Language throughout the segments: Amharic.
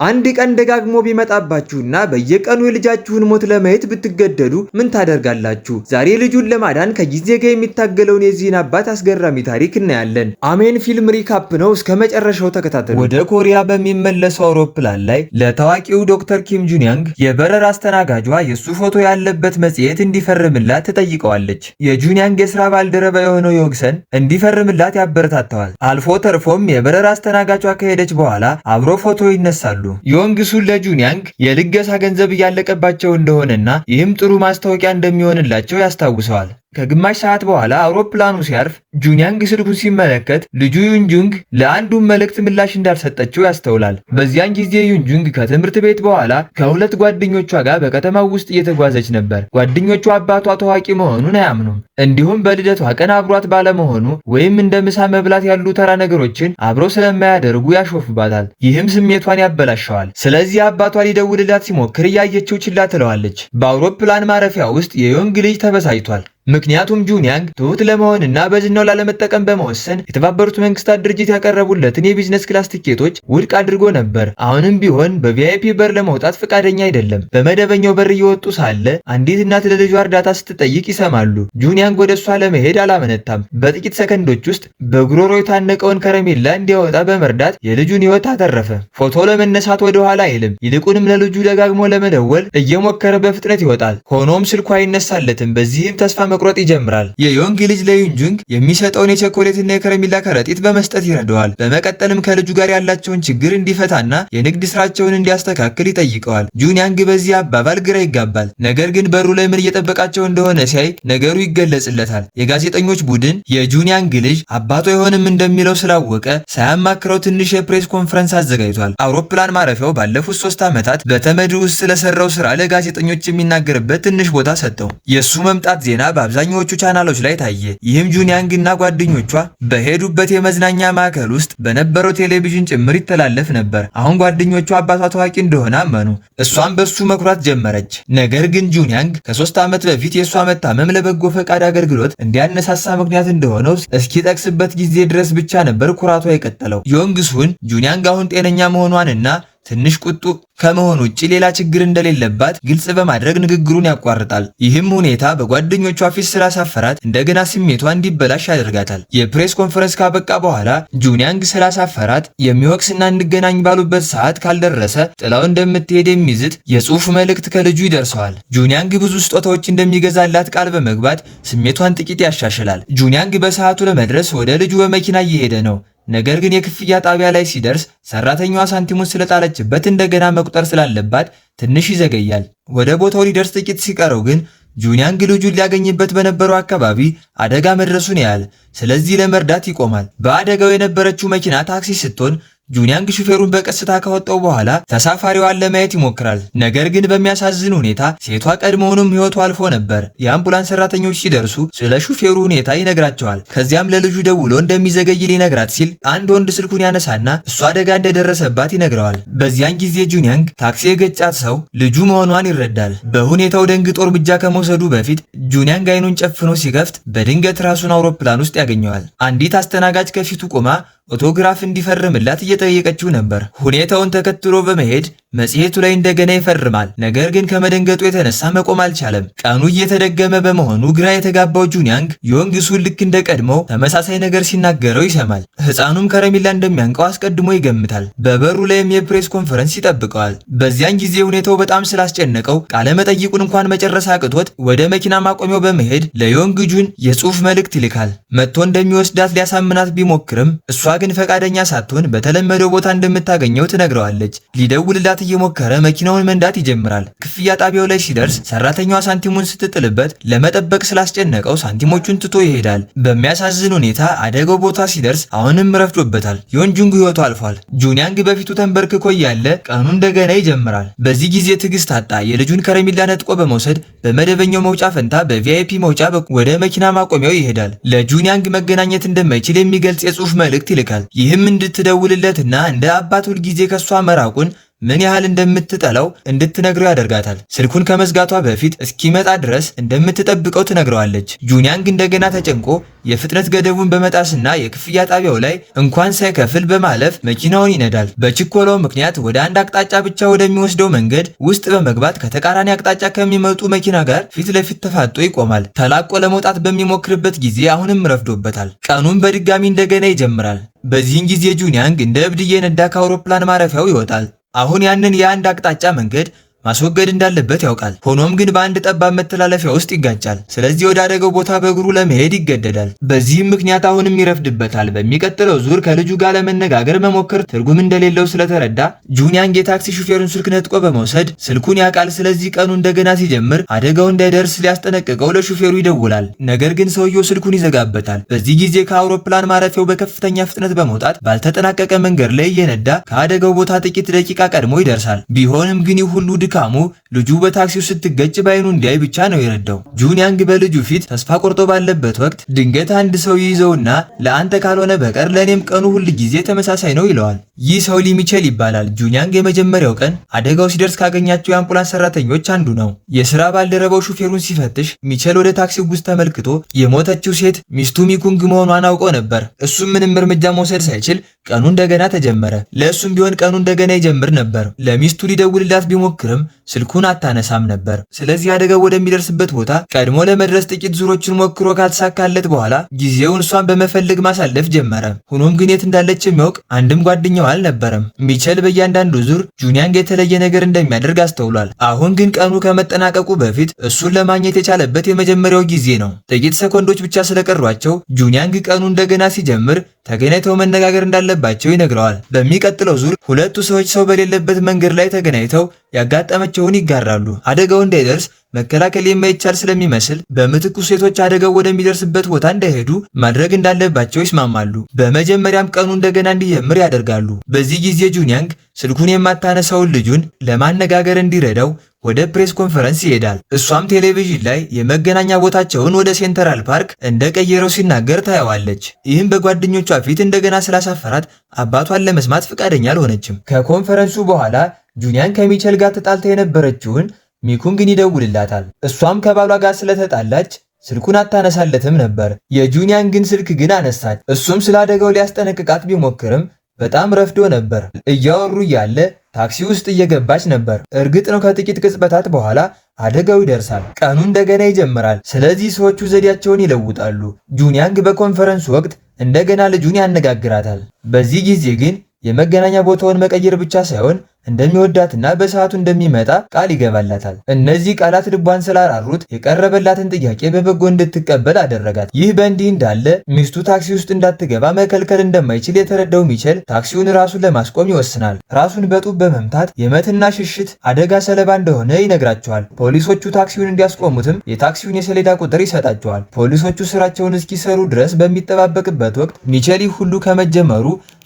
አንድ ቀን ደጋግሞ ቢመጣባችሁና በየቀኑ የልጃችሁን ሞት ለማየት ብትገደዱ ምን ታደርጋላችሁ? ዛሬ ልጁን ለማዳን ከጊዜ ጋር የሚታገለውን የዚህን አባት አስገራሚ ታሪክ እናያለን። አሜን ፊልም recap ነው። እስከ መጨረሻው ተከታተሉ። ወደ ኮሪያ በሚመለሰው አውሮፕላን ላይ ለታዋቂው ዶክተር ኪም ጁንያንግ የበረራ አስተናጋጇ የእሱ ፎቶ ያለበት መጽሔት እንዲፈርምላት ትጠይቀዋለች። የጁንያንግ የስራ ባልደረባ የሆነው ዮግሰን እንዲፈርምላት ያበረታተዋል። አልፎ ተርፎም የበረራ አስተናጋጇ ከሄደች በኋላ አብሮ ፎቶ ይነሳሉ። ዮንግሱን ለጁንያንግ የልገሳ ገንዘብ እያለቀባቸው እንደሆነና ይህም ጥሩ ማስታወቂያ እንደሚሆንላቸው ያስታውሰዋል። ከግማሽ ሰዓት በኋላ አውሮፕላኑ ሲያርፍ ጁንያንግ ስልኩን ሲመለከት ልጁ ዩንጁንግ ለአንዱም መልእክት ምላሽ እንዳልሰጠችው ያስተውላል። በዚያን ጊዜ ዩንጁንግ ከትምህርት ቤት በኋላ ከሁለት ጓደኞቿ ጋር በከተማው ውስጥ እየተጓዘች ነበር። ጓደኞቿ አባቷ ታዋቂ መሆኑን አያምኑም። እንዲሁም በልደቷ ቀን አብሯት ባለመሆኑ ወይም እንደ ምሳ መብላት ያሉ ተራ ነገሮችን አብረው ስለማያደርጉ ያሾፉባታል። ይህም ስሜቷን ያበላሸዋል። ስለዚህ አባቷ ሊደውልላት ሲሞክር እያየችው ችላ ትለዋለች። በአውሮፕላን ማረፊያ ውስጥ የዮንግ ልጅ ተበሳጭቷል። ምክንያቱም ጁንያንግ ትሁት ለመሆንና በዝናው ላለመጠቀም በመወሰን የተባበሩት መንግስታት ድርጅት ያቀረቡለትን የ business class ትኬቶች ውድቅ አድርጎ ነበር። አሁንም ቢሆን በ VIP በር ለመውጣት ፈቃደኛ አይደለም። በመደበኛው በር እየወጡ ሳለ አንዲት እናት ለልጇ እርዳታ ስትጠይቅ ይሰማሉ። ጁንያንግ ወደ እሷ ለመሄድ አላመነታም። በጥቂት ሰከንዶች ውስጥ በጉሮሮ የታነቀውን ከረሜላ እንዲያወጣ በመርዳት የልጁን ሕይወት አተረፈ። ፎቶ ለመነሳት ወደ ኋላ አይልም። ይልቁንም ለልጁ ደጋግሞ ለመደወል እየሞከረ በፍጥነት ይወጣል። ሆኖም ስልኩ አይነሳለትም። በዚህም ተስፋ መቁረጥ ይጀምራል። የዮንግ ልጅ ለዩንጁንግ የሚሰጠውን የቸኮሌትና የከረሜላ ከረጢት በመስጠት ይረዳዋል። በመቀጠልም ከልጁ ጋር ያላቸውን ችግር እንዲፈታና የንግድ ስራቸውን እንዲያስተካክል ይጠይቀዋል። ጁንያንግ በዚህ አባባል ግራ ይጋባል። ነገር ግን በሩ ላይ ምን እየጠበቃቸው እንደሆነ ሲያይ ነገሩ ይገለጽለታል። የጋዜጠኞች ቡድን የጁንያንግ ልጅ አባቱ አይሆንም እንደሚለው ስላወቀ ሳያማክረው ትንሽ የ press conference አዘጋጅቷል። አውሮፕላን ማረፊያው ባለፉት 3 ዓመታት በተመድ ውስጥ ስለሰራው ስራ ለጋዜጠኞች የሚናገርበት ትንሽ ቦታ ሰጠው። የእሱ መምጣት ዜና በአብዛኛዎቹ ቻናሎች ላይ ታየ። ይህም ጁንያንግ እና ጓደኞቿ በሄዱበት የመዝናኛ ማዕከል ውስጥ በነበረው ቴሌቪዥን ጭምር ይተላለፍ ነበር። አሁን ጓደኞቿ አባቷ ታዋቂ እንደሆነ አመኑ። እሷም በሱ መኩራት ጀመረች። ነገር ግን ጁንያንግ ከ3 ዓመት በፊት የእሷ መታመም ለበጎ ፈቃድ አገልግሎት እንዲያነሳሳ ምክንያት እንደሆነው እስኪጠቅስበት ጊዜ ድረስ ብቻ ነበር ኩራቷ የቀጠለው። ዮንግሱን ጁንያንግ አሁን ጤነኛ መሆኗንና ትንሽ ቁጡ ከመሆን ውጭ ሌላ ችግር እንደሌለባት ግልጽ በማድረግ ንግግሩን ያቋርጣል። ይህም ሁኔታ በጓደኞቿ ፊት ስላሳፈራት እንደገና ስሜቷ እንዲበላሽ ያደርጋታል። የ press conference ካበቃ በኋላ ጁንያንግ ስላሳፈራት የሚወቅስና እንገናኝ ባሉበት ሰዓት ካልደረሰ ጥላው እንደምትሄድ የሚዝት የጽሁፍ መልእክት ከልጁ ይደርሰዋል። ጁንያንግ ብዙ ስጦታዎች እንደሚገዛላት ቃል በመግባት ስሜቷን ጥቂት ያሻሽላል። ጁንያንግ በሰዓቱ ለመድረስ ወደ ልጁ በመኪና እየሄደ ነው። ነገር ግን የክፍያ ጣቢያ ላይ ሲደርስ ሰራተኛዋ ሳንቲሙን ስለጣለችበት እንደገና መቁጠር ስላለባት ትንሽ ይዘገያል። ወደ ቦታው ሊደርስ ጥቂት ሲቀረው ግን ጁንያንግ ልጁን ሊያገኝበት በነበረው አካባቢ አደጋ መድረሱን ያያል። ስለዚህ ለመርዳት ይቆማል። በአደጋው የነበረችው መኪና ታክሲ ስትሆን ጁንያንግ ሹፌሩን በቀስታ ካወጣው በኋላ ተሳፋሪዋን ለማየት ይሞክራል። ነገር ግን በሚያሳዝን ሁኔታ ሴቷ ቀድሞውንም ሕይወቷ አልፎ ነበር። የአምቡላንስ ሰራተኞች ሲደርሱ ስለ ሹፌሩ ሁኔታ ይነግራቸዋል። ከዚያም ለልጁ ደውሎ እንደሚዘገይ ሊነግራት ሲል አንድ ወንድ ስልኩን ያነሳና እሷ አደጋ እንደደረሰባት ይነግረዋል። በዚያን ጊዜ ጁንያንግ ታክሲ የገጫት ሰው ልጁ መሆኗን ይረዳል። በሁኔታው ደንግጦ እርምጃ ከመውሰዱ በፊት ጁንያንግ አይኑን ጨፍኖ ሲከፍት በድንገት ራሱን አውሮፕላን ውስጥ ያገኘዋል። አንዲት አስተናጋጅ ከፊቱ ቆማ ኦቶግራፍ እንዲፈርምላት እየጠየቀችው ነበር። ሁኔታውን ተከትሎ በመሄድ መጽሔቱ ላይ እንደገና ይፈርማል። ነገር ግን ከመደንገጡ የተነሳ መቆም አልቻለም። ቀኑ እየተደገመ በመሆኑ ግራ የተጋባው ጁንያንግ ዮንግሱን ልክ እንደ ቀድሞው ተመሳሳይ ነገር ሲናገረው ይሰማል። ሕፃኑም ከረሜላ እንደሚያንቀው አስቀድሞ ይገምታል። በበሩ ላይም የ press conference ይጠብቀዋል። በዚያን ጊዜ ሁኔታው በጣም ስላስጨነቀው ቃለ መጠይቁን እንኳን መጨረስ አቅቶት ወደ መኪና ማቆሚያው በመሄድ ለዮንግ ጁን የጽሁፍ መልእክት ይልካል። መጥቶ እንደሚወስዳት ሊያሳምናት ቢሞክርም እሷ ግን ፈቃደኛ ሳትሆን በተለመደው ቦታ እንደምታገኘው ትነግረዋለች። ሊደውልላት እየሞከረ መኪናውን መንዳት ይጀምራል። ክፍያ ጣቢያው ላይ ሲደርስ ሰራተኛዋ ሳንቲሙን ስትጥልበት ለመጠበቅ ስላስጨነቀው ሳንቲሞቹን ትቶ ይሄዳል። በሚያሳዝን ሁኔታ አደጋው ቦታ ሲደርስ አሁንም ረፍዶበታል። ዮንጁንግ ህይወቱ አልፏል። ጁንያንግ በፊቱ ተንበርክኮ እያለ ቀኑ እንደገና ይጀምራል። በዚህ ጊዜ ትዕግስት አጣ። የልጁን ከረሜላ ነጥቆ በመውሰድ በመደበኛው መውጫ ፈንታ በ VIP መውጫ ወደ መኪና ማቆሚያው ይሄዳል። ለጁንያንግ መገናኘት እንደማይችል የሚገልጽ የጽሁፍ መልእክት ይልካል። ይህም እንድትደውልለትና እንደ አባት ሁልጊዜ ከሷ መራቁን ምን ያህል እንደምትጠላው እንድትነግረው ያደርጋታል። ስልኩን ከመዝጋቷ በፊት እስኪመጣ ድረስ እንደምትጠብቀው ትነግረዋለች። ጁኒያንግ እንደገና ተጨንቆ የፍጥነት ገደቡን በመጣስና የክፍያ ጣቢያው ላይ እንኳን ሳይከፍል በማለፍ መኪናውን ይነዳል። በችኮላው ምክንያት ወደ አንድ አቅጣጫ ብቻ ወደሚወስደው መንገድ ውስጥ በመግባት ከተቃራኒ አቅጣጫ ከሚመጡ መኪና ጋር ፊት ለፊት ተፋጦ ይቆማል። ተላቆ ለመውጣት በሚሞክርበት ጊዜ አሁንም ረፍዶበታል። ቀኑን በድጋሚ እንደገና ይጀምራል። በዚህን ጊዜ ጁኒያንግ እንደ እብድ እየነዳ ከአውሮፕላን ማረፊያው ይወጣል። አሁን ያንን የአንድ አቅጣጫ መንገድ ማስወገድ እንዳለበት ያውቃል። ሆኖም ግን በአንድ ጠባብ መተላለፊያ ውስጥ ይጋጫል። ስለዚህ ወደ አደጋው ቦታ በእግሩ ለመሄድ ይገደዳል። በዚህም ምክንያት አሁንም ይረፍድበታል። በሚቀጥለው ዙር ከልጁ ጋር ለመነጋገር መሞከር ትርጉም እንደሌለው ስለተረዳ ጁኒያንግ የታክሲ ሹፌሩን ስልክ ነጥቆ በመውሰድ ስልኩን ያውቃል። ስለዚህ ቀኑ እንደገና ሲጀምር አደጋው እንዳይደርስ ሊያስጠነቅቀው ለሹፌሩ ይደውላል። ነገር ግን ሰውየው ስልኩን ይዘጋበታል። በዚህ ጊዜ ከአውሮፕላን ማረፊያው በከፍተኛ ፍጥነት በመውጣት ባልተጠናቀቀ መንገድ ላይ እየነዳ ከአደጋው ቦታ ጥቂት ደቂቃ ቀድሞ ይደርሳል። ቢሆንም ግን ይህ ሁሉ ድካሙ ልጁ በታክሲው ስትገጭ ባይኑ እንዲያይ ብቻ ነው የረዳው። ጁኒያንግ በልጁ ፊት ተስፋ ቆርጦ ባለበት ወቅት ድንገት አንድ ሰው ይይዘውና ለአንተ ካልሆነ በቀር ለእኔም ቀኑ ሁል ጊዜ ተመሳሳይ ነው ይለዋል። ይህ ሰው ሊ ሚቸል ይባላል። ጁኒያንግ የመጀመሪያው ቀን አደጋው ሲደርስ ካገኛቸው የአምቡላንስ ሰራተኞች አንዱ ነው። የስራ ባልደረባው ሹፌሩን ሲፈትሽ ሚቸል ወደ ታክሲው ውስጥ ተመልክቶ የሞተችው ሴት ሚስቱ ሚኩንግ መሆኗን አውቆ ነበር። እሱም ምንም እርምጃ መውሰድ ሳይችል ቀኑ እንደገና ተጀመረ። ለእሱም ቢሆን ቀኑ እንደገና ይጀምር ነበር። ለሚስቱ ሊደውልላት ቢሞክርም ስልኩን አታነሳም ነበር። ስለዚህ አደጋው ወደሚደርስበት ቦታ ቀድሞ ለመድረስ ጥቂት ዙሮችን ሞክሮ ካልተሳካለት በኋላ ጊዜውን እሷን በመፈለግ ማሳለፍ ጀመረ። ሆኖም ግን የት እንዳለች የሚያውቅ አንድም ጓደኛው አልነበረም። ሚቸል በእያንዳንዱ ዙር ጁኒያንግ የተለየ ነገር እንደሚያደርግ አስተውሏል። አሁን ግን ቀኑ ከመጠናቀቁ በፊት እሱን ለማግኘት የቻለበት የመጀመሪያው ጊዜ ነው። ጥቂት ሰኮንዶች ብቻ ስለቀሯቸው ጁኒያንግ ቀኑ እንደገና ሲጀምር ተገናኝተው መነጋገር እንዳለባቸው ይነግረዋል። በሚቀጥለው ዙር ሁለቱ ሰዎች ሰው በሌለበት መንገድ ላይ ተገናኝተው ያጋጠመቸውን ይጋራሉ። አደጋው እንዳይደርስ መከላከል የማይቻል ስለሚመስል በምትኩ ሴቶች አደጋው ወደሚደርስበት ቦታ እንዳይሄዱ ማድረግ እንዳለባቸው ይስማማሉ። በመጀመሪያም ቀኑ እንደገና እንዲጀምር ያደርጋሉ። በዚህ ጊዜ ጁኒያንግ ስልኩን የማታነሳውን ልጁን ለማነጋገር እንዲረዳው ወደ press conference ይሄዳል። እሷም ቴሌቪዥን ላይ የመገናኛ ቦታቸውን ወደ ሴንትራል ፓርክ እንደቀየረው ሲናገር ታየዋለች። ይህም በጓደኞቿ ፊት እንደገና ስላሳፈራት አባቷን ለመስማት ፈቃደኛ አልሆነችም። ከኮንፈረንሱ በኋላ ጁኒያን ከሚቸል ጋር ተጣልታ የነበረችውን ሚኩንግን ይደውልላታል። እሷም ከባሏ ጋር ስለተጣላች ስልኩን አታነሳለትም ነበር። የጁኒያን ግን ስልክ ግን አነሳች። እሱም ስለ አደጋው ሊያስጠነቅቃት ቢሞክርም በጣም ረፍዶ ነበር። እያወሩ እያለ ታክሲ ውስጥ እየገባች ነበር። እርግጥ ነው ከጥቂት ቅጽበታት በኋላ አደጋው ይደርሳል። ቀኑ እንደገና ይጀምራል። ስለዚህ ሰዎቹ ዘዴያቸውን ይለውጣሉ። ጁኒያንግ በኮንፈረንሱ ወቅት እንደገና ልጁን ያነጋግራታል። በዚህ ጊዜ ግን የመገናኛ ቦታውን መቀየር ብቻ ሳይሆን እንደሚወዳትና በሰዓቱ እንደሚመጣ ቃል ይገባላታል። እነዚህ ቃላት ልቧን ስላራሩት የቀረበላትን ጥያቄ በበጎ እንድትቀበል አደረጋት። ይህ በእንዲህ እንዳለ ሚስቱ ታክሲ ውስጥ እንዳትገባ መከልከል እንደማይችል የተረዳው ሚቸል ታክሲውን ራሱን ለማስቆም ይወስናል። ራሱን በጡብ በመምታት የመትና ሽሽት አደጋ ሰለባ እንደሆነ ይነግራቸዋል። ፖሊሶቹ ታክሲውን እንዲያስቆሙትም የታክሲውን የሰሌዳ ቁጥር ይሰጣቸዋል። ፖሊሶቹ ስራቸውን እስኪሰሩ ድረስ በሚጠባበቅበት ወቅት ሚቸል ይህ ሁሉ ከመጀመሩ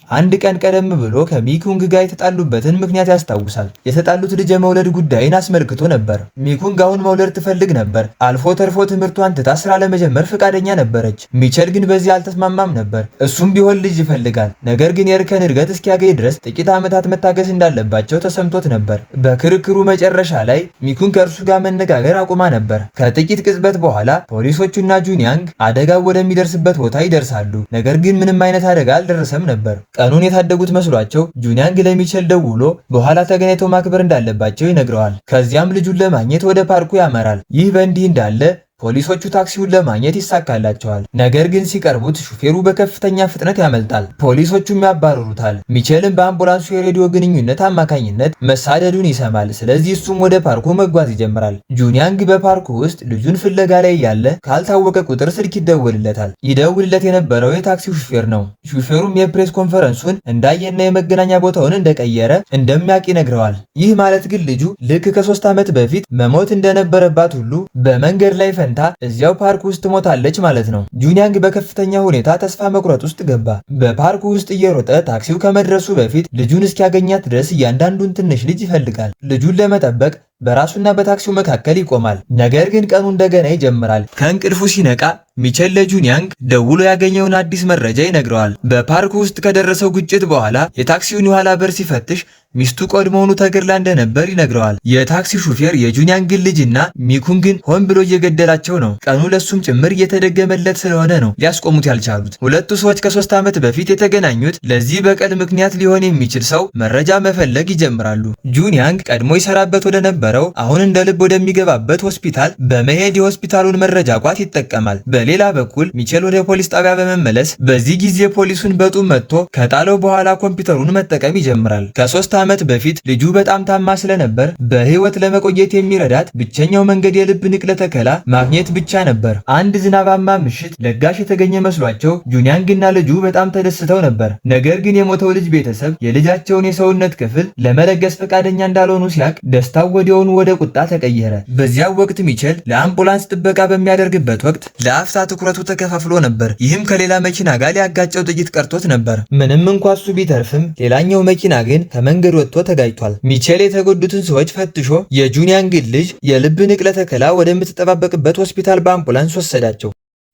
አንድ ቀን ቀደም ብሎ ከሚኩንግ ጋር የተጣሉበትን ምክንያት ያስታውሳል። የተጣሉት ልጅ የመውለድ ጉዳይን አስመልክቶ ነበር። ሚኩንግ አሁን መውለድ ትፈልግ ነበር። አልፎ ተርፎ ትምህርቷን ትታ ስራ ለመጀመር ፈቃደኛ ነበረች። ሚቸል ግን በዚህ አልተስማማም ነበር። እሱም ቢሆን ልጅ ይፈልጋል። ነገር ግን የእርከን እድገት እስኪያገኝ ድረስ ጥቂት ዓመታት መታገስ እንዳለባቸው ተሰምቶት ነበር። በክርክሩ መጨረሻ ላይ ሚኩንግ ከእርሱ ጋር መነጋገር አቁማ ነበር። ከጥቂት ቅጽበት በኋላ ፖሊሶቹና ጁኒያንግ አደጋው ወደሚደርስበት ቦታ ይደርሳሉ። ነገር ግን ምንም አይነት አደጋ አልደረሰም ነበር። ቀኑን የታደጉት መስሏቸው ጁኒያንግ ለሚቸል ደውሎ በኋላ ተገናኝተው ማክበር እንዳለባቸው ይነግረዋል። ከዚያም ልጁን ለማግኘት ወደ ፓርኩ ያመራል። ይህ በእንዲህ እንዳለ ፖሊሶቹ ታክሲውን ለማግኘት ይሳካላቸዋል። ነገር ግን ሲቀርቡት ሹፌሩ በከፍተኛ ፍጥነት ያመልጣል። ፖሊሶቹም ያባርሩታል። ሚቸልም በአምቡላንሱ የሬዲዮ ግንኙነት አማካኝነት መሳደዱን ይሰማል። ስለዚህ እሱም ወደ ፓርኩ መጓዝ ይጀምራል። ጁኒያንግ በፓርኩ ውስጥ ልጁን ፍለጋ ላይ ያለ ካልታወቀ ቁጥር ስልክ ይደውልለታል። ይደውልለት የነበረው የታክሲው ሹፌር ነው። ሹፌሩም የ press conference ኡን እንዳየና የመገናኛ ቦታውን እንደቀየረ እንደሚያውቅ ይነግረዋል። ይህ ማለት ግን ልጁ ልክ ከ3 ዓመት በፊት መሞት እንደነበረባት ሁሉ በመንገድ ላይ ፈንታ እዚያው ፓርክ ውስጥ ሞታለች ማለት ነው። ጁኒያንግ በከፍተኛ ሁኔታ ተስፋ መቁረጥ ውስጥ ገባ። በፓርኩ ውስጥ እየሮጠ ታክሲው ከመድረሱ በፊት ልጁን እስኪያገኛት ድረስ እያንዳንዱን ትንሽ ልጅ ይፈልጋል። ልጁን ለመጠበቅ በራሱና በታክሲው መካከል ይቆማል። ነገር ግን ቀኑ እንደገና ይጀምራል። ከእንቅልፉ ሲነቃ ሚቸል ለጁኒያንግ ደውሎ ያገኘውን አዲስ መረጃ ይነግረዋል። በፓርኩ ውስጥ ከደረሰው ግጭት በኋላ የታክሲውን የኋላ በር ሲፈትሽ ሚስቱ ቀድሞውኑ ተገድላ እንደነበር ይነግረዋል። የታክሲ ሹፌር የጁኒያንግን ልጅና ሚኩንግን ሆን ብሎ እየገደላቸው ነው። ቀኑ ለሱም ጭምር እየተደገመለት ስለሆነ ነው ሊያስቆሙት ያልቻሉት። ሁለቱ ሰዎች ከ3 ዓመት በፊት የተገናኙት ለዚህ በቀል ምክንያት ሊሆን የሚችል ሰው መረጃ መፈለግ ይጀምራሉ። ጁኒያንግ ቀድሞ ይሰራበት ወደ ነበረው፣ አሁን እንደ ልብ ወደሚገባበት ሆስፒታል በመሄድ የሆስፒታሉን መረጃ ቋት ይጠቀማል። በሌላ በኩል ሚቼል ወደ ፖሊስ ጣቢያ በመመለስ በዚህ ጊዜ ፖሊሱን በጡብ መትቶ ከጣለው በኋላ ኮምፒውተሩን መጠቀም ይጀምራል። ከ3 ዓመት በፊት ልጁ በጣም ታማ ስለነበር በህይወት ለመቆየት የሚረዳት ብቸኛው መንገድ የልብ ንቅለ ተከላ ማግኘት ብቻ ነበር። አንድ ዝናባማ ምሽት ለጋሽ የተገኘ መስሏቸው ጁኒያንግና ልጁ በጣም ተደስተው ነበር። ነገር ግን የሞተው ልጅ ቤተሰብ የልጃቸውን የሰውነት ክፍል ለመለገስ ፈቃደኛ እንዳልሆኑ ሲያቅ ደስታው ወዲያውኑ ወደ ቁጣ ተቀየረ። በዚያው ወቅት ሚቼል ለአምቡላንስ ጥበቃ በሚያደርግበት ወቅት ለአፍታ ትኩረቱ ተከፋፍሎ ነበር። ይህም ከሌላ መኪና ጋር ሊያጋጨው ጥቂት ቀርቶት ነበር። ምንም እንኳ እሱ ቢተርፍም ሌላኛው መኪና ግን ከመንገድ ወጥቶ ተጋጭቷል። ሚቼል የተጎዱትን ሰዎች ፈትሾ የጁኒያንግን ልጅ የልብ ንቅለ ተከላ ወደምትጠባበቅበት ሆስፒታል በአምቡላንስ ወሰዳቸው።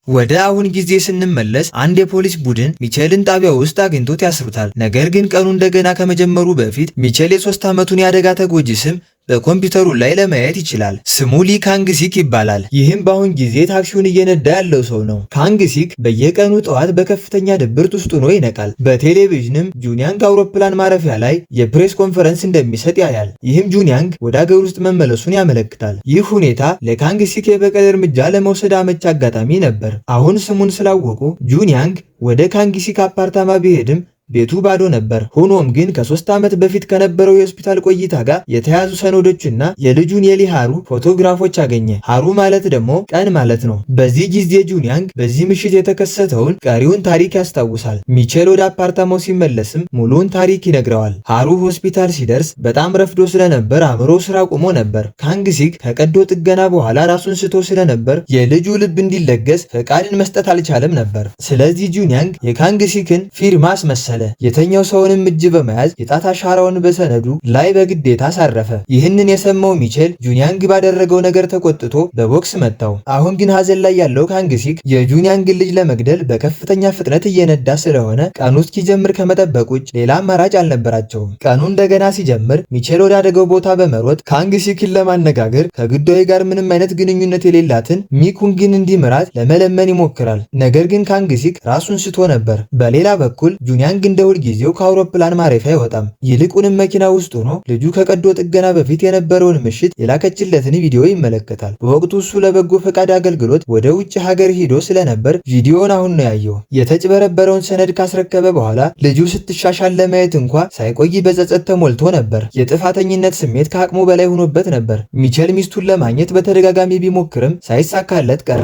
ወደ አሁን ጊዜ ስንመለስ አንድ የፖሊስ ቡድን ሚቼልን ጣቢያው ውስጥ አግኝቶት ያስሩታል። ነገር ግን ቀኑ እንደገና ከመጀመሩ በፊት ሚቼል የ3 ዓመቱን የአደጋ ተጎጂ ስም በኮምፒውተሩ ላይ ለማየት ይችላል። ስሙ ሊ ካንግሲክ ይባላል። ይህም በአሁን ጊዜ ታክሲውን እየነዳ ያለው ሰው ነው። ካንግሲክ በየቀኑ ጠዋት በከፍተኛ ድብርት ውስጥ ሆኖ ይነቃል። በቴሌቪዥንም ጁኒያንግ አውሮፕላን ማረፊያ ላይ የ press conference እንደሚሰጥ ያያል። ይህም ጁኒያንግ ወደ አገር ውስጥ መመለሱን ያመለክታል። ይህ ሁኔታ ለካንግሲክ የበቀል እርምጃ ለመውሰድ አመቺ አጋጣሚ ነበር። አሁን ስሙን ስላወቁ ጁኒያንግ ወደ ካንግሲክ አፓርታማ ቢሄድም ቤቱ ባዶ ነበር። ሆኖም ግን ከ3 ዓመት በፊት ከነበረው የሆስፒታል ቆይታ ጋር የተያያዙ ሰነዶችና የልጁን የሊሃሩ ፎቶግራፎች አገኘ። ሃሩ ማለት ደግሞ ቀን ማለት ነው። በዚህ ጊዜ ጁኒያንግ በዚህ ምሽት የተከሰተውን ቀሪውን ታሪክ ያስታውሳል። ሚቼል ወደ አፓርታማው ሲመለስም ሙሉውን ታሪክ ይነግረዋል። ሃሩ ሆስፒታል ሲደርስ በጣም ረፍዶ ስለነበር አእምሮው ስራ አቁሞ ነበር። ካንግሲክ ከቀዶ ጥገና በኋላ ራሱን ስቶ ስለነበር የልጁ ልብ እንዲለገስ ፈቃድን መስጠት አልቻለም ነበር። ስለዚህ ጁኒያንግ የካንግሲክን ፊርማ አስመሰለ። የተኛው ሰውንም እጅ በመያዝ የጣት አሻራውን በሰነዱ ላይ በግዴታ አሳረፈ። ይህንን የሰማው ሚቼል ጁኒያንግ ባደረገው ነገር ተቆጥቶ በቦክስ መታው። አሁን ግን ሀዘን ላይ ያለው ካንግሲክ የጁኒያንግን ልጅ ለመግደል በከፍተኛ ፍጥነት እየነዳ ስለሆነ ቀኑ እስኪጀምር ከመጠበቅ ውጭ ሌላ አማራጭ አልነበራቸውም። ቀኑ እንደገና ሲጀምር ሚቼል ወደ አደጋው ቦታ በመሮጥ ካንግሲክን ለማነጋገር ከግዳዩ ጋር ምንም አይነት ግንኙነት የሌላትን ሚኩንግን እንዲምራት ለመለመን ይሞክራል። ነገር ግን ካንግሲክ ራሱን ስቶ ነበር። በሌላ በኩል ጁኒያንግ እንደ ሁልጊዜው ከአውሮፕላን ማረፊያ አይወጣም። ይልቁንም መኪና ውስጥ ሆኖ ልጁ ከቀዶ ጥገና በፊት የነበረውን ምሽት የላከችለትን ቪዲዮ ይመለከታል። በወቅቱ እሱ ለበጎ ፈቃድ አገልግሎት ወደ ውጭ ሀገር ሄዶ ስለነበር ቪዲዮውን አሁን ነው ያየው። የተጭበረበረውን ሰነድ ካስረከበ በኋላ ልጁ ስትሻሻል ለማየት እንኳ ሳይቆይ በጸጸት ተሞልቶ ነበር። የጥፋተኝነት ስሜት ከአቅሙ በላይ ሆኖበት ነበር። ሚቸል ሚስቱን ለማግኘት በተደጋጋሚ ቢሞክርም ሳይሳካለት ቀረ።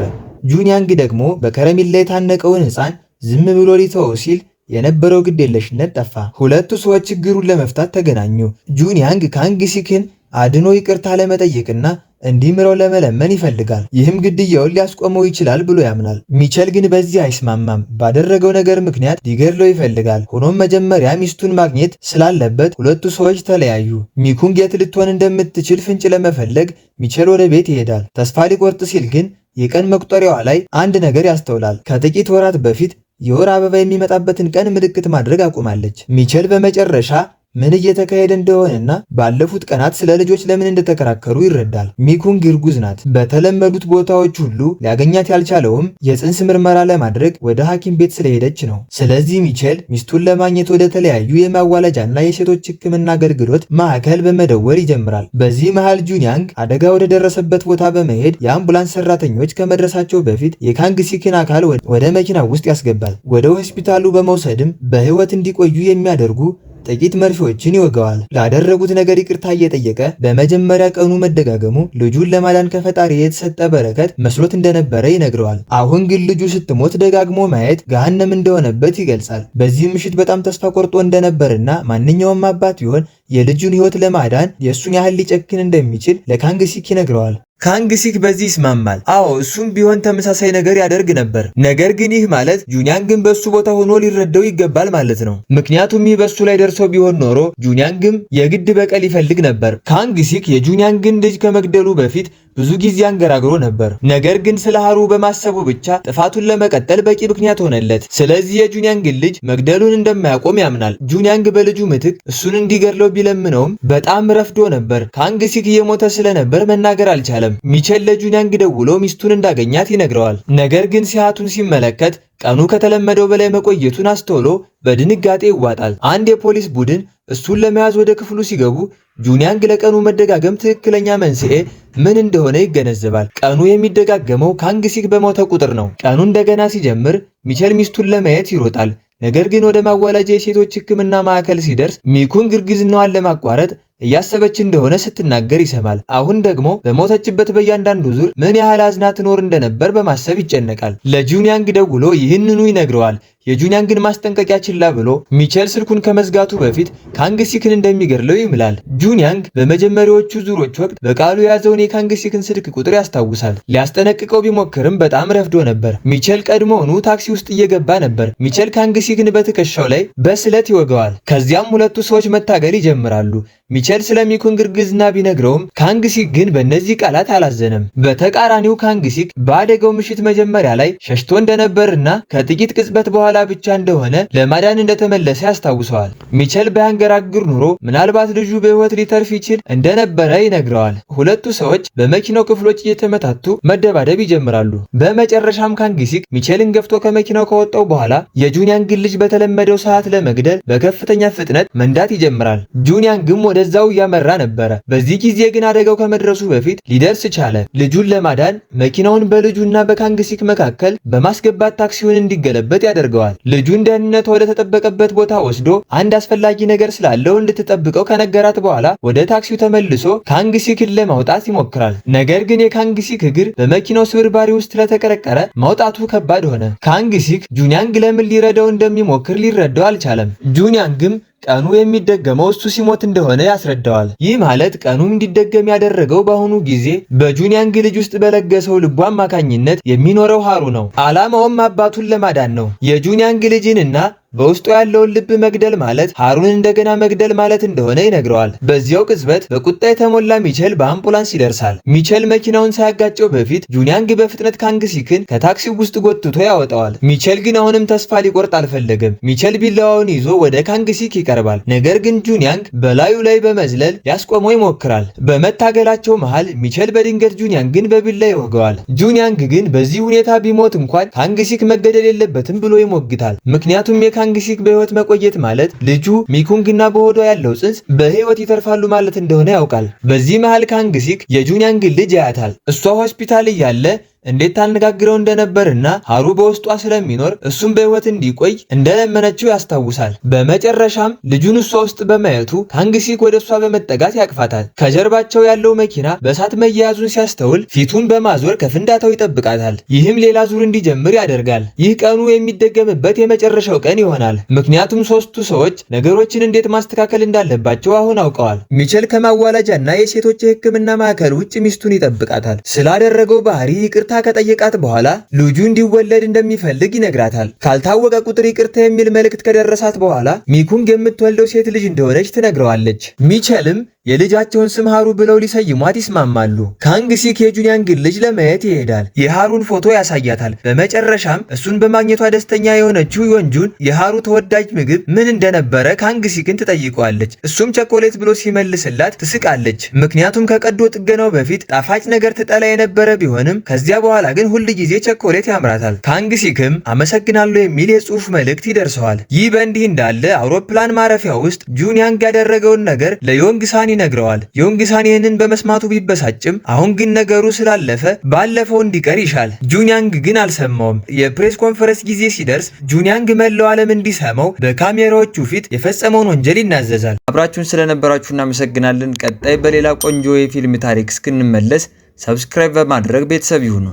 ጁኒያንግ ደግሞ በከረሜላ የታነቀውን ሕፃን ዝም ብሎ ሊተወው ሲል የነበረው ግዴለሽነት ጠፋ። ሁለቱ ሰዎች ችግሩን ለመፍታት ተገናኙ። ጁኒያንግ ካንግሲክን አድኖ ይቅርታ ለመጠየቅና እንዲምረው ለመለመን ይፈልጋል። ይህም ግድያውን ሊያስቆመው ይችላል ብሎ ያምናል። ሚቸል ግን በዚህ አይስማማም። ባደረገው ነገር ምክንያት ሊገድለው ይፈልጋል። ሆኖም መጀመሪያ ሚስቱን ማግኘት ስላለበት ሁለቱ ሰዎች ተለያዩ። ሚኩንግ የት ልትሆን እንደምትችል ፍንጭ ለመፈለግ ሚቸል ወደ ቤት ይሄዳል። ተስፋ ሊቆርጥ ሲል ግን የቀን መቁጠሪያዋ ላይ አንድ ነገር ያስተውላል። ከጥቂት ወራት በፊት የወር አበባ የሚመጣበትን ቀን ምልክት ማድረግ አቁማለች። ሚቸል በመጨረሻ ምን እየተካሄደ እንደሆነና ባለፉት ቀናት ስለ ልጆች ለምን እንደተከራከሩ ይረዳል። ሚኩንግ እርጉዝ ናት። በተለመዱት ቦታዎች ሁሉ ሊያገኛት ያልቻለውም የጽንስ ምርመራ ለማድረግ ወደ ሐኪም ቤት ስለሄደች ነው። ስለዚህ ሚቼል ሚስቱን ለማግኘት ወደ ተለያዩ የማዋለጃና የሴቶች ሕክምና አገልግሎት ማዕከል በመደወል ይጀምራል። በዚህ መሃል ጁኒያንግ አደጋ ወደ ደረሰበት ቦታ በመሄድ የአምቡላንስ ሰራተኞች ከመድረሳቸው በፊት የካንግሲክን አካል ወደ መኪና ውስጥ ያስገባል። ወደ ሆስፒታሉ በመውሰድም በህይወት እንዲቆዩ የሚያደርጉ ጥቂት መርፌዎችን ይወጋዋል። ላደረጉት ነገር ይቅርታ እየጠየቀ በመጀመሪያ ቀኑ መደጋገሙ ልጁን ለማዳን ከፈጣሪ የተሰጠ በረከት መስሎት እንደነበረ ይነግረዋል። አሁን ግን ልጁ ስትሞት ደጋግሞ ማየት ገሃነም እንደሆነበት ይገልጻል። በዚህ ምሽት በጣም ተስፋ ቆርጦ እንደነበርና ማንኛውም አባት ቢሆን የልጁን ሕይወት ለማዳን የእሱን ያህል ሊጨክን እንደሚችል ለካንግሲክ ይነግረዋል። ካንግሲክ በዚህ ይስማማል። አዎ፣ እሱም ቢሆን ተመሳሳይ ነገር ያደርግ ነበር። ነገር ግን ይህ ማለት ጁኒያንግን በሱ ቦታ ሆኖ ሊረዳው ይገባል ማለት ነው። ምክንያቱም ይህ በሱ ላይ ደርሶ ቢሆን ኖሮ ጁኒያንግም የግድ በቀል ይፈልግ ነበር። ካንግሲክ የጁኒያንግን ልጅ ከመግደሉ በፊት ብዙ ጊዜ አንገራግሮ ነበር። ነገር ግን ስለ ሀሩ በማሰቡ ብቻ ጥፋቱን ለመቀጠል በቂ ምክንያት ሆነለት። ስለዚህ የጁኒያንግን ልጅ መግደሉን እንደማያቆም ያምናል። ጁኒያንግ በልጁ ምትክ እሱን እንዲገድለው ቢለምነውም በጣም ረፍዶ ነበር። ካንግሲክ እየሞተ ስለነበር መናገር አልቻለም። ሚቸል ለጁኒያንግ ደውሎ ሚስቱን እንዳገኛት ይነግረዋል። ነገር ግን ሰዓቱን ሲመለከት ቀኑ ከተለመደው በላይ መቆየቱን አስተውሎ በድንጋጤ ይዋጣል። አንድ የፖሊስ ቡድን እሱን ለመያዝ ወደ ክፍሉ ሲገቡ ጁኒያንግ ለቀኑ መደጋገም ትክክለኛ መንስኤ ምን እንደሆነ ይገነዘባል። ቀኑ የሚደጋገመው ካንግሲክ በሞተ ቁጥር ነው። ቀኑ እንደገና ሲጀምር ሚቸል ሚስቱን ለማየት ይሮጣል። ነገር ግን ወደ ማዋለጃ የሴቶች ሕክምና ማዕከል ሲደርስ ሚኩንግ እርግዝናዋን ለማቋረጥ እያሰበች እንደሆነ ስትናገር ይሰማል። አሁን ደግሞ በሞተችበት በእያንዳንዱ ዙር ምን ያህል አዝና ትኖር እንደነበር በማሰብ ይጨነቃል። ለጁኒያንግ ደውሎ ይህንኑ ይነግረዋል። የጁኒያንግን ማስጠንቀቂያ ችላ ብሎ ሚቸል ስልኩን ከመዝጋቱ በፊት ካንግሲክን እንደሚገድለው ይምላል። ጁኒያንግ በመጀመሪያዎቹ ዙሮች ወቅት በቃሉ የያዘውን የካንግሲክን ስልክ ቁጥር ያስታውሳል። ሊያስጠነቅቀው ቢሞክርም በጣም ረፍዶ ነበር። ሚቸል ቀድሞውኑ ታክሲ ውስጥ እየገባ ነበር። ሚቸል ካንግሲክን በትከሻው ላይ በስለት ይወገዋል። ከዚያም ሁለቱ ሰዎች መታገል ይጀምራሉ። ሚቸል ስለ ሚኩንግ እርግዝና ቢነግረውም ካንግሲክ ግን በእነዚህ ቃላት አላዘነም። በተቃራኒው ካንግሲክ በአደጋው ምሽት መጀመሪያ ላይ ሸሽቶ እንደነበርና ከጥቂት ቅጽበት በኋላ ብቻ እንደሆነ ለማዳን እንደተመለሰ ያስታውሰዋል። ሚቸል ባያንገራግር ኑሮ ምናልባት ልጁ በሕይወት ሊተርፍ ይችል እንደነበረ ይነግረዋል። ሁለቱ ሰዎች በመኪናው ክፍሎች እየተመታቱ መደባደብ ይጀምራሉ። በመጨረሻም ካንግሲክ ሚቸልን ገፍቶ ከመኪናው ከወጣው በኋላ የጁኒያንግን ልጅ በተለመደው ሰዓት ለመግደል በከፍተኛ ፍጥነት መንዳት ይጀምራል። ጁኒያንግም ወደዛው እያመራ ነበረ። በዚህ ጊዜ ግን አደጋው ከመድረሱ በፊት ሊደርስ ቻለ። ልጁን ለማዳን መኪናውን በልጁና በካንግሲክ መካከል በማስገባት ታክሲውን እንዲገለበጥ ያደርገዋል። ልጁን ደህንነት ወደ ተጠበቀበት ቦታ ወስዶ አንድ አስፈላጊ ነገር ስላለው እንድትጠብቀው ከነገራት በኋላ ወደ ታክሲው ተመልሶ ካንግሲክን ለማውጣት ይሞክራል። ነገር ግን የካንግሲክ እግር በመኪናው ስብርባሪ ውስጥ ስለተቀረቀረ ማውጣቱ ከባድ ሆነ። ካንግሲክ ጁኒያንግ ለምን ሊረዳው እንደሚሞክር ሊረዳው አልቻለም። ጁኒያንግም ቀኑ የሚደገመው እሱ ሲሞት እንደሆነ ያስረዳዋል። ይህ ማለት ቀኑ እንዲደገም ያደረገው በአሁኑ ጊዜ በጁኒያንግ ልጅ ውስጥ በለገሰው ልቡ አማካኝነት የሚኖረው ሃሩ ነው። ዓላማውም አባቱን ለማዳን ነው። የጁኒያንግ ልጅንና በውስጡ ያለውን ልብ መግደል ማለት ሃሩን እንደገና መግደል ማለት እንደሆነ ይነግረዋል። በዚያው ቅጽበት በቁጣ የተሞላ ሚቸል በአምቡላንስ ይደርሳል። ሚቸል መኪናውን ሳያጋጨው በፊት ጁኒያንግ በፍጥነት ካንግሲክን ከታክሲው ውስጥ ጎትቶ ያወጣዋል። ሚቸል ግን አሁንም ተስፋ ሊቆርጥ አልፈለገም። ሚቸል ቢላዋውን ይዞ ወደ ካንግሲክ ይቀርባል። ነገር ግን ጁኒያንግ በላዩ ላይ በመዝለል ሊያስቆመው ይሞክራል። በመታገላቸው መሃል ሚቸል በድንገት ጁኒያንግን በቢላ ይወገዋል። ጁኒያንግ ግን በዚህ ሁኔታ ቢሞት እንኳን ካንግሲክ መገደል የለበትም ብሎ ይሞግታል። ምክንያቱም ካንግሲክ በህይወት መቆየት ማለት ልጁ ሚኩንግና በሆዷ ያለው ጽንስ በህይወት ይተርፋሉ ማለት እንደሆነ ያውቃል። በዚህ መሃል ካንግሲክ የጁኒያንግን ልጅ ያያታል። እሷ ሆስፒታል እያለ እንዴት ታነጋግረው እንደነበርና ሃሩ በውስጧ ስለሚኖር እሱም በህይወት እንዲቆይ እንደለመነችው ያስታውሳል። በመጨረሻም ልጁን እሷ ውስጥ በማየቱ ካንግሲክ ወደ እሷ በመጠጋት ያቅፋታል። ከጀርባቸው ያለው መኪና በእሳት መያያዙን ሲያስተውል ፊቱን በማዞር ከፍንዳታው ይጠብቃታል። ይህም ሌላ ዙር እንዲጀምር ያደርጋል። ይህ ቀኑ የሚደገምበት የመጨረሻው ቀን ይሆናል። ምክንያቱም ሶስቱ ሰዎች ነገሮችን እንዴት ማስተካከል እንዳለባቸው አሁን አውቀዋል። ሚቸል ከማዋለጃና የሴቶች የሕክምና ማዕከል ውጭ ሚስቱን ይጠብቃታል። ስላደረገው ባህሪ ይቅርታ ከጠየቃት በኋላ ልጁ እንዲወለድ እንደሚፈልግ ይነግራታል። ካልታወቀ ቁጥር ይቅርታ የሚል መልእክት ከደረሳት በኋላ ሚኩንግ የምትወልደው ሴት ልጅ እንደሆነች ትነግረዋለች። ሚቸልም የልጃቸውን ስም ሃሩ ብለው ሊሰይሟት ይስማማሉ። ካንግሲክ የጁኒያንግን ልጅ ለማየት ይሄዳል። የሃሩን ፎቶ ያሳያታል። በመጨረሻም እሱን በማግኘቷ ደስተኛ የሆነችው ዮንጁን የሃሩ ተወዳጅ ምግብ ምን እንደነበረ ካንግሲክን ትጠይቀዋለች። እሱም ቸኮሌት ብሎ ሲመልስላት ትስቃለች። ምክንያቱም ከቀዶ ጥገናው በፊት ጣፋጭ ነገር ትጠላ የነበረ ቢሆንም ከዚያ በኋላ ግን ሁል ጊዜ ቸኮሌት ያምራታል። ካንግሲክም አመሰግናለሁ የሚል የጽሁፍ መልእክት ይደርሰዋል። ይህ በእንዲህ እንዳለ አውሮፕላን ማረፊያ ውስጥ ጁኒያንግ ያደረገውን ነገር ለዮንግሳን ይነግረዋል። ዮንግሳን ይህንን በመስማቱ ቢበሳጭም አሁን ግን ነገሩ ስላለፈ ባለፈው እንዲቀር ይሻል። ጁኒያንግ ግን አልሰማውም። የ press conference ጊዜ ሲደርስ ጁኒያንግ መላው ዓለም እንዲሰማው በካሜራዎቹ ፊት የፈጸመውን ወንጀል ይናዘዛል። አብራችሁን ስለነበራችሁ እናመሰግናለን። ቀጣይ በሌላ ቆንጆ የፊልም ታሪክ እስክንመለስ subscribe በማድረግ ቤተሰብ ይሁኑ።